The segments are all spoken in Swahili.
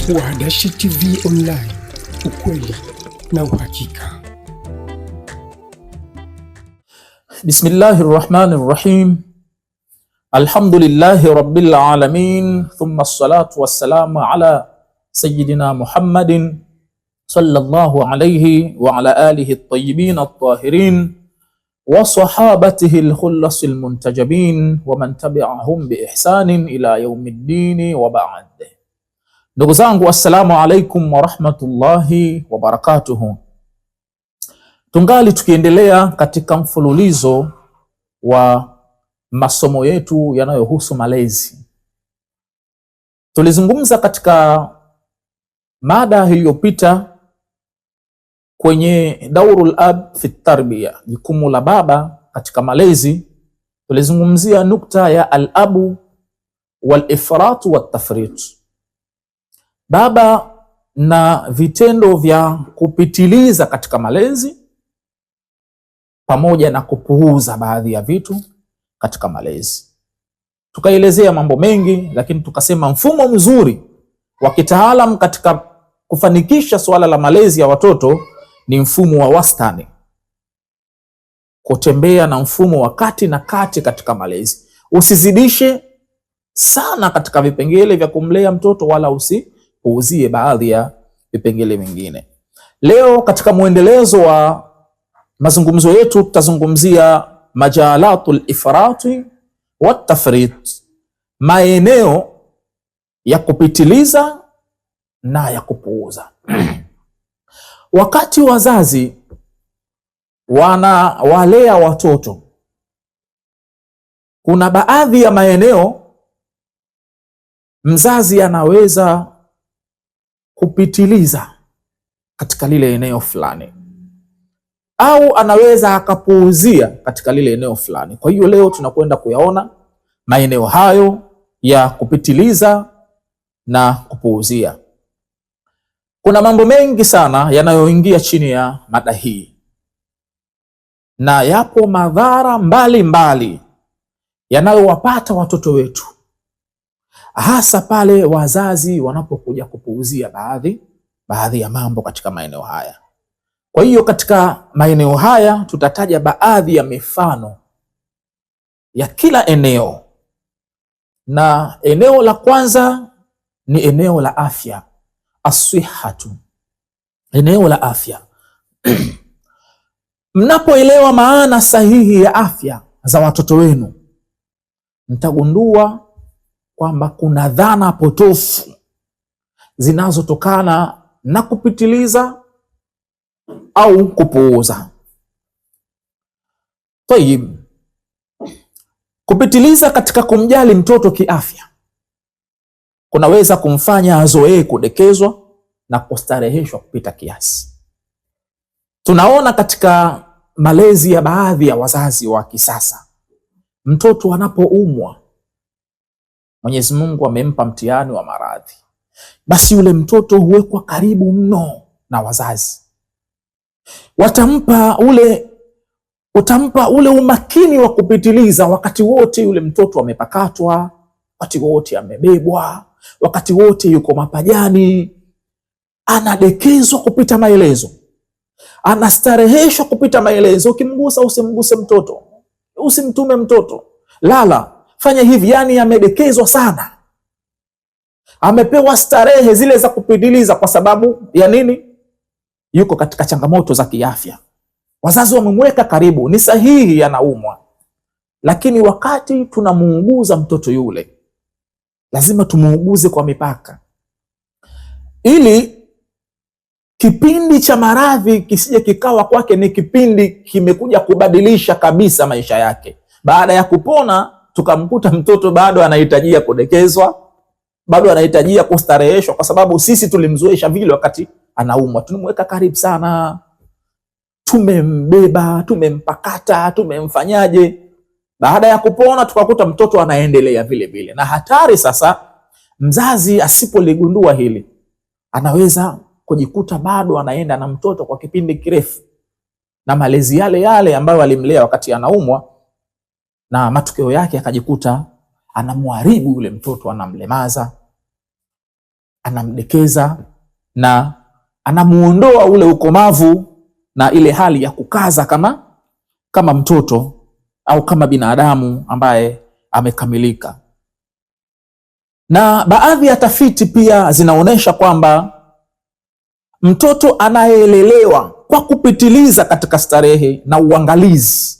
Wahadashi TV Online, ukweli na uhakika. Bismillahi rahmani rahim. Alhamdulillahi rabbil alamin thumma salatu wassalamu ala sayyidina Muhammadin sallallahu alayhi wa ala alihi at-tayyibin at-tahirin wa sahabatihi al-khullas al-muntajabin wa man tabi'ahum bi ihsanin ila yaumiddin wa ba'd. Ndugu zangu, assalamu alaikum wa rahmatullahi wa barakatuhu. Tungali tukiendelea katika mfululizo wa masomo yetu yanayohusu malezi. Tulizungumza katika mada iliyopita kwenye daurul ab fi tarbiya, jukumu la baba katika malezi. Tulizungumzia nukta ya al-abu wal ifratu wat tafrit, baba na vitendo vya kupitiliza katika malezi pamoja na kupuuza baadhi ya vitu katika malezi. Tukaelezea mambo mengi, lakini tukasema mfumo mzuri wa kitaalam katika kufanikisha suala la malezi ya watoto ni mfumo wa wastani, kutembea na mfumo wa kati na kati katika malezi. Usizidishe sana katika vipengele vya kumlea mtoto, wala usipuuzie baadhi ya vipengele vingine. Leo katika mwendelezo wa mazungumzo yetu tutazungumzia majalatul ifrati wat tafrit, maeneo ya kupitiliza na ya kupuuza. Wakati wazazi wanawalea watoto, kuna baadhi ya maeneo mzazi anaweza kupitiliza katika lile eneo fulani au anaweza akapuuzia katika lile eneo fulani. Kwa hiyo leo tunakwenda kuyaona maeneo hayo ya kupitiliza na kupuuzia. Kuna mambo mengi sana yanayoingia chini ya mada hii, na yapo madhara mbalimbali yanayowapata watoto wetu, hasa pale wazazi wanapokuja kupuuzia baadhi ya mambo katika maeneo haya. Kwa hiyo katika maeneo haya tutataja baadhi ya mifano ya kila eneo, na eneo la kwanza ni eneo la afya, aswihatu, eneo la afya. Mnapoelewa maana sahihi ya afya za watoto wenu, mtagundua kwamba kuna dhana potofu zinazotokana na kupitiliza au kupuuza. Tayib, kupitiliza katika kumjali mtoto kiafya kunaweza kumfanya azoee kudekezwa na kustareheshwa kupita kiasi. Tunaona katika malezi ya baadhi ya wazazi wa kisasa, mtoto anapoumwa, Mwenyezi Mungu amempa mtihani wa maradhi, basi yule mtoto huwekwa karibu mno na wazazi watampa ule utampa ule umakini wa kupitiliza. Wakati wote yule mtoto amepakatwa, wakati wote amebebwa, wakati wote yuko mapajani, anadekezwa kupita maelezo, anastareheshwa kupita maelezo. Ukimgusa usimguse mtoto, usimtume mtoto, lala, fanya hivi. Yani amedekezwa sana, amepewa starehe zile za kupitiliza. Kwa sababu ya nini? Yuko katika changamoto za kiafya, wazazi wamemweka karibu. Ni sahihi, anaumwa, lakini wakati tunamuuguza mtoto yule, lazima tumuuguze kwa mipaka, ili kipindi cha maradhi kisije kikawa kwake ni kipindi kimekuja kubadilisha kabisa maisha yake. Baada ya kupona, tukamkuta mtoto bado anahitajia kudekezwa, bado anahitajia kustareheshwa, kwa sababu sisi tulimzoesha vile wakati anaumwa, tulimweka karibu sana, tumembeba, tumempakata, tumemfanyaje. Baada ya kupona tukakuta mtoto anaendelea vile vile. Na hatari sasa, mzazi asipoligundua hili, anaweza kujikuta bado anaenda na mtoto kwa kipindi kirefu na malezi yale yale ambayo alimlea wakati anaumwa, na matokeo yake akajikuta anamharibu yule mtoto, anamlemaza. Anamdekeza na anamuondoa ule ukomavu na ile hali ya kukaza kama mtoto au kama binadamu ambaye amekamilika. Na baadhi ya tafiti pia zinaonyesha kwamba mtoto anayelelewa kwa kupitiliza katika starehe na uangalizi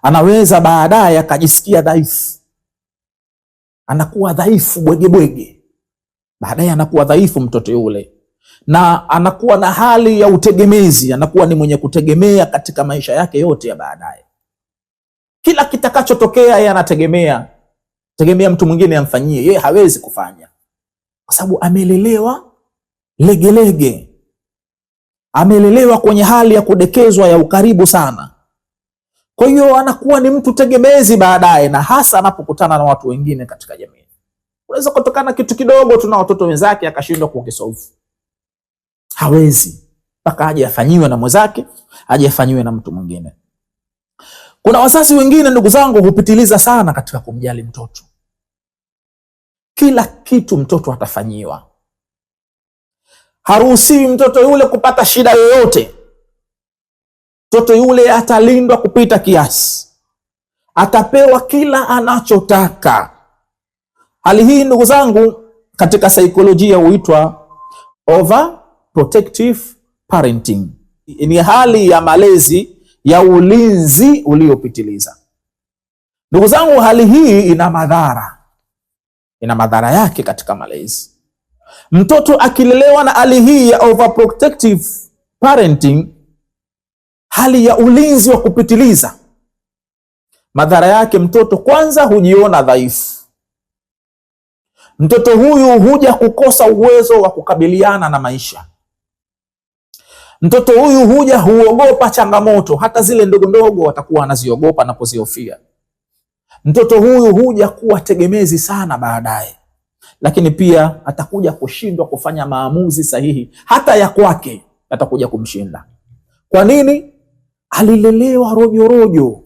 anaweza baadaye akajisikia dhaifu, anakuwa dhaifu bwegebwege, baadaye anakuwa dhaifu mtoto yule, na anakuwa na hali ya utegemezi, anakuwa ni mwenye kutegemea katika maisha yake yote ya baadaye. Kila kitakachotokea yeye anategemea mtu mwingine amfanyie, yeye hawezi kufanya, kwa sababu amelelewa legelege, amelelewa kwenye hali ya kudekezwa ya ukaribu sana. Kwa hiyo anakuwa ni mtu tegemezi baadaye, na hasa anapokutana na watu wengine katika jamii. Unaweza kutokana kitu kidogo tu na watoto wenzake akashindwa kukisolve, hawezi, mpaka aje afanyiwe na mwenzake, aje afanyiwe na mtu mwingine. Kuna wazazi wengine, ndugu zangu, hupitiliza sana katika kumjali mtoto. Kila kitu mtoto atafanyiwa, haruhusiwi mtoto yule kupata shida yoyote. Mtoto yule atalindwa kupita kiasi, atapewa kila anachotaka. Hali hii, ndugu zangu, katika saikolojia huitwa overprotective parenting. Ni hali ya malezi ya ulinzi uliopitiliza. Ndugu zangu, hali hii ina madhara, ina madhara yake katika malezi. Mtoto akilelewa na hali hii ya overprotective parenting, hali ya ulinzi wa kupitiliza, madhara yake, mtoto kwanza hujiona dhaifu. Mtoto huyu huja kukosa uwezo wa kukabiliana na maisha. Mtoto huyu huja huogopa changamoto, hata zile ndogo ndogo watakuwa anaziogopa na kuzihofia. Mtoto huyu huja kuwa tegemezi sana baadaye, lakini pia atakuja kushindwa kufanya maamuzi sahihi, hata ya kwake atakuja kumshinda. Kwa nini? Alilelewa rojorojo,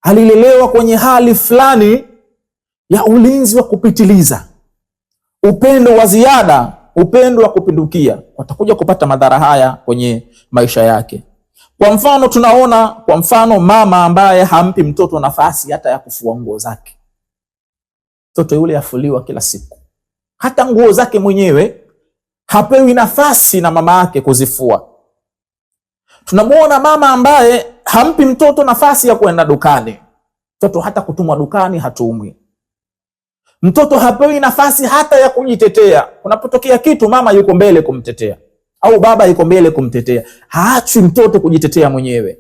alilelewa kwenye hali fulani ya ulinzi wa kupitiliza, upendo wa ziada, upendo wa kupindukia. Watakuja kupata madhara haya kwenye maisha yake. Kwa mfano tunaona, kwa mfano mama ambaye hampi mtoto nafasi hata ya kufua nguo zake. Mtoto yule afuliwa kila siku, hata nguo zake mwenyewe hapewi nafasi na mama yake kuzifua. Tunamuona mama ambaye hampi mtoto nafasi ya kwenda dukani. Mtoto hata kutumwa dukani hatumwi. Mtoto hapewi nafasi hata ya kujitetea. Kunapotokea kitu, mama yuko mbele kumtetea au baba yuko mbele kumtetea. Haachwi mtoto kujitetea mwenyewe.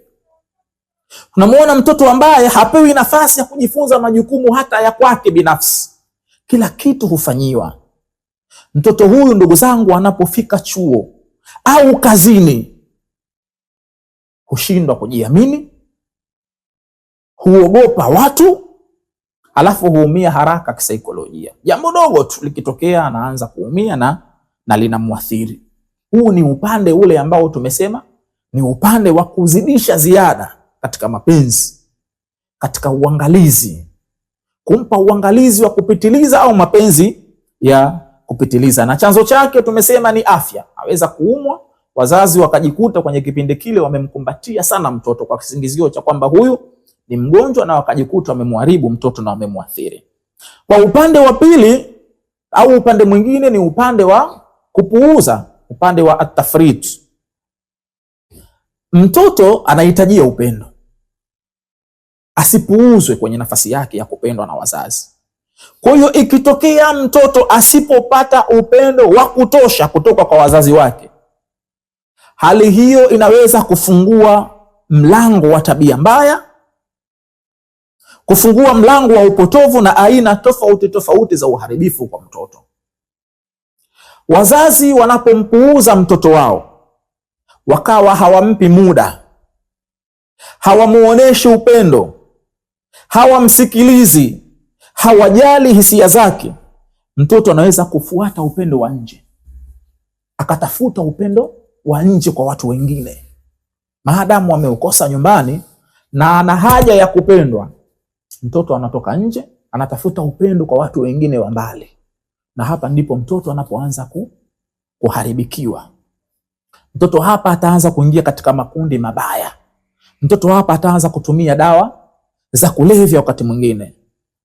Tunamuona mtoto ambaye hapewi nafasi ya kujifunza majukumu hata ya kwake binafsi. Kila kitu hufanyiwa. Mtoto huyu, ndugu zangu, anapofika chuo au kazini hushindwa kujiamini, huogopa watu, alafu huumia haraka kisaikolojia. Jambo dogo tu likitokea anaanza kuumia na linamwathiri. Huu ni upande ule ambao tumesema ni upande wa kuzidisha ziada katika mapenzi, katika uangalizi, kumpa uangalizi wa kupitiliza au mapenzi ya kupitiliza. Na chanzo chake tumesema ni afya. Aweza kuumwa, wazazi wakajikuta kwenye kipindi kile wamemkumbatia sana mtoto kwa kisingizio cha kwamba huyu ni mgonjwa, na wakajikuta wamemharibu mtoto na wamemwathiri. Kwa upande wa pili au upande mwingine ni upande wa kupuuza, upande wa atafrit. Mtoto anahitajia upendo, asipuuzwe kwenye nafasi yake ya kupendwa na wazazi. Kwa hiyo ikitokea mtoto asipopata upendo wa kutosha kutoka kwa wazazi wake, hali hiyo inaweza kufungua mlango wa tabia mbaya, kufungua mlango wa upotovu na aina tofauti tofauti za uharibifu kwa mtoto. Wazazi wanapompuuza mtoto wao, wakawa hawampi muda, hawamuoneshi upendo, hawamsikilizi, hawajali hisia zake, mtoto anaweza kufuata upendo wa nje, akatafuta upendo wa nje kwa watu wengine. Maadamu ameukosa nyumbani na ana haja ya kupendwa, mtoto anatoka nje, anatafuta upendo kwa watu wengine wa mbali, Na hapa ndipo mtoto anapoanza kuharibikiwa. Mtoto hapa ataanza kuingia katika makundi mabaya. Mtoto hapa ataanza kutumia dawa za kulevya wakati mwingine,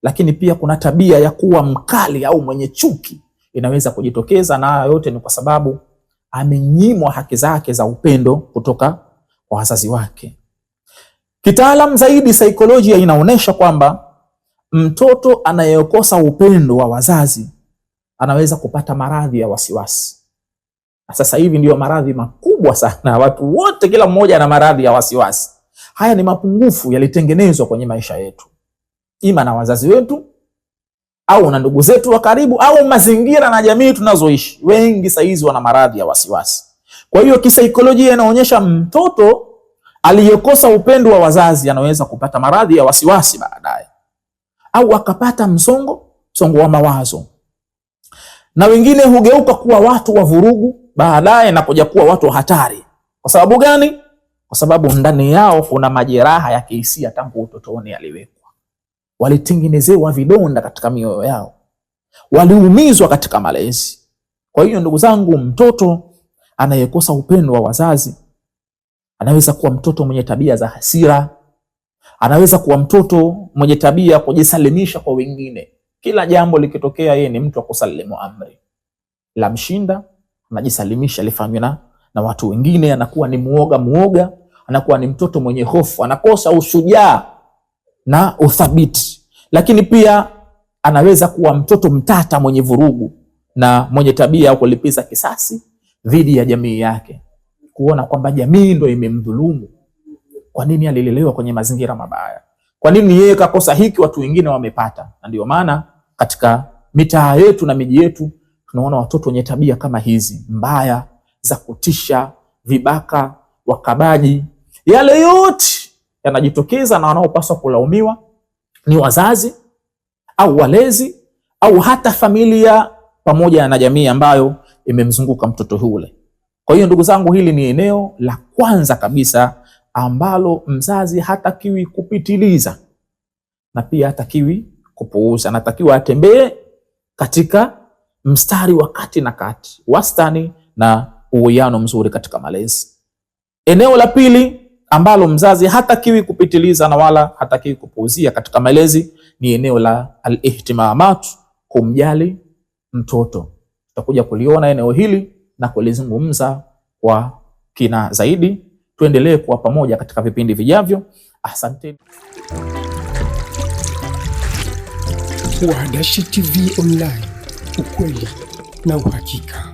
lakini pia kuna tabia ya kuwa mkali au mwenye chuki inaweza kujitokeza, na haya yote ni kwa sababu amenyimwa haki zake za upendo kutoka kwa wazazi wake. Kitaalamu zaidi, saikolojia inaonyesha kwamba mtoto anayekosa upendo wa wazazi anaweza kupata maradhi ya wasiwasi. Na sasa hivi ndiyo maradhi makubwa sana, watu wote, kila mmoja ana maradhi ya wasiwasi. Haya ni mapungufu yalitengenezwa kwenye maisha yetu, ima na wazazi wetu au na ndugu zetu wa karibu au mazingira na jamii tunazoishi. Wengi saizi wana maradhi ya wasiwasi. Kwa hiyo kisaikolojia inaonyesha mtoto aliyekosa upendo wa wazazi anaweza kupata maradhi ya wasiwasi baadaye, au akapata msongo wa mawazo, na wengine hugeuka kuwa watu wa vurugu baadaye na kuja kuwa watu wa hatari. Kwa sababu gani? Kwa sababu ndani yao kuna majeraha ya kihisia tangu utotoni yaliwekwa, walitengenezewa vidonda katika mioyo yao, waliumizwa katika malezi. Kwa hiyo ndugu zangu, mtoto anayekosa upendo wa wazazi anaweza kuwa mtoto mwenye tabia za hasira, anaweza kuwa mtoto mwenye tabia kujisalimisha kwa wengine. Kila jambo likitokea, yeye ni mtu wa kusalimu amri, la mshinda anajisalimisha lifanywe na watu wengine. Anakuwa ni muoga, anakuwa ni mtoto mwenye hofu, anakosa ushujaa na uthabiti. Lakini pia anaweza kuwa mtoto mtata, mwenye vurugu na mwenye tabia ya kulipiza kisasi dhidi ya jamii yake, kuona kwamba jamii ndo imemdhulumu. Kwa nini alilelewa kwenye mazingira mabaya? Kwa nini yeye kakosa hiki, watu wengine wamepata? Na ndio maana katika mitaa yetu na miji yetu tunaona watoto wenye tabia kama hizi mbaya za kutisha, vibaka, wakabaji. Yale yote yanajitokeza, na wanaopaswa kulaumiwa ni wazazi au walezi au hata familia pamoja na jamii ambayo imemzunguka mtoto yule. Kwa hiyo ndugu zangu, hili ni eneo la kwanza kabisa ambalo mzazi hatakiwi kupitiliza na pia hatakiwi kupuuza. Anatakiwa atembee katika mstari wa kati na kati, wastani na uwiano mzuri katika malezi. Eneo la pili ambalo mzazi hatakiwi kupitiliza na wala hatakiwi kupuuzia katika malezi ni eneo la al-ihtimamat, kumjali mtoto. Tutakuja kuliona eneo hili na kulizungumza kwa kina zaidi. Tuendelee kuwa pamoja katika vipindi vijavyo. Asante. Wahadashi TV Online, ukweli na uhakika.